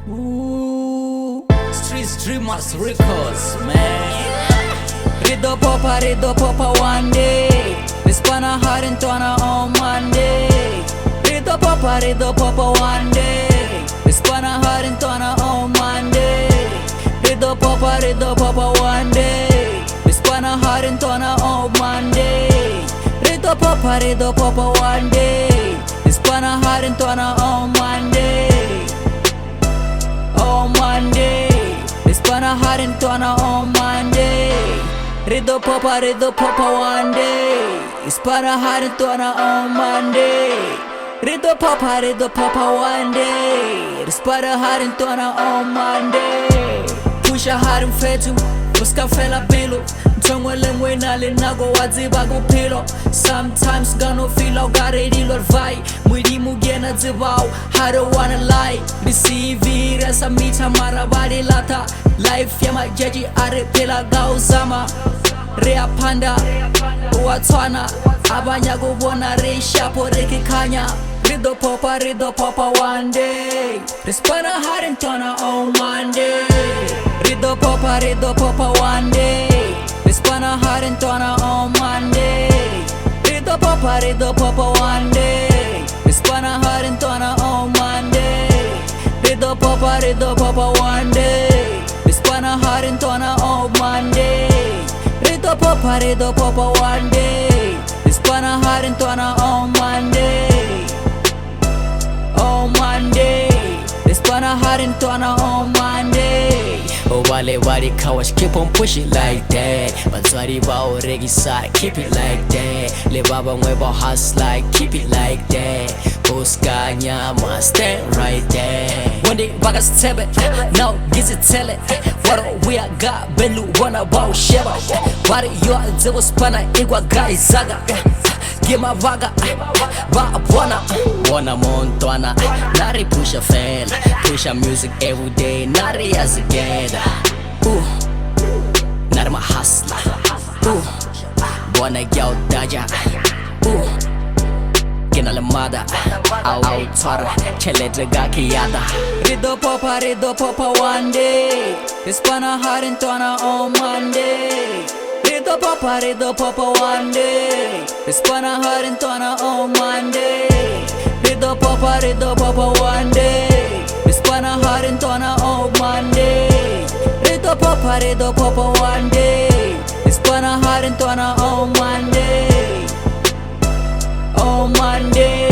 Ooh, Street Dreamers Records, man. Re ḓo popa, re ḓo popa one day. Re spana hard ntwana on Monday. Re ḓo popa, re ḓo popa one day. Re spana hard ntwana on Monday. Re ḓo popa, re ḓo popa one day. Re spana hard ntwana on Monday. Re ḓo popa, re ḓo popa one day. Re spana hard ntwana on Monday. On Monday. Re spana hard ntwana on Monday. Re ḓo popa, re ḓo popa one day. Re spana hard ntwana on Monday. Re ḓo popa, re ḓo popa one day. Re spana hard ntwana on Monday. Pusha hard mfethu, o ska fela pelo. Ntho engwe le nngwe e na le nako wa tseba bophelo. Sometimes gonna feel o ka re dilo vai. Modimo ke yena tsebao, I don't wanna lie. Di CV re submita mara ba di lata. Life ya majaji a re phela ka o zama. Re a phanda, o a tshwana. A ba nyaka go bona re shapo re ke khanya. Re ḓo popa, re ḓo popa one day. Re spana hard ntwana on Monday. Re ḓo popa, re ḓo popa one day. Re spana hard ntwana on Monday. Re ḓo popa, re ḓo popa one day. Re spana hard ntwana on Monday. Re ḓo popa, re ḓo popa one day. Re spana hard ntwana on Monday. Re ḓo popa, re ḓo popa one day. Re spana hard ntwana on Monday. On Monday. Re spana hard ntwana on Monday. Oh, wale wale kawash, keep on pushing like that. Batswadi ba o rekisa, keep it like that. Le ba bangwe ba hustle, keep it like that. O ska nyama, stand right there. One day ba ka se tsebe, now ke se tshele. What we got belu bona ba o sheba. Ba re yo a tsebo spana e kwa guys zaga. Ke mabaka ba bona. Bona mo ntwana, na re pusha fela. Pusha music every day, na re ya together. Ooh, na re ma hustler. Ooh, bona ke a o daja. Ooh, ke na le mother. Ao tshwara tšhelete ka ke yada. Re ḓo popa, re ḓo popa one day. Re spana hard ntwana on Monday. Re ḓo popa, re ḓo popa one day. Re spana hard ntwana on Monday. Re ḓo popa, re ḓo popa one day. Re spana hard ntwana on Monday. Re ḓo popa, re ḓo popa one day. Re spana hard ntwana on Monday. On Monday.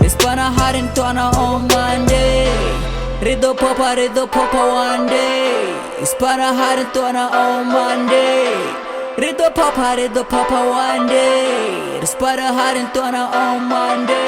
Re spana hard ntwana on Monday. Re ḓo popa, re ḓo popa one day. Re spana hard ntwana on Monday. Re ḓo popa, re ḓo popa one day. Re spana hard ntwana on Monday.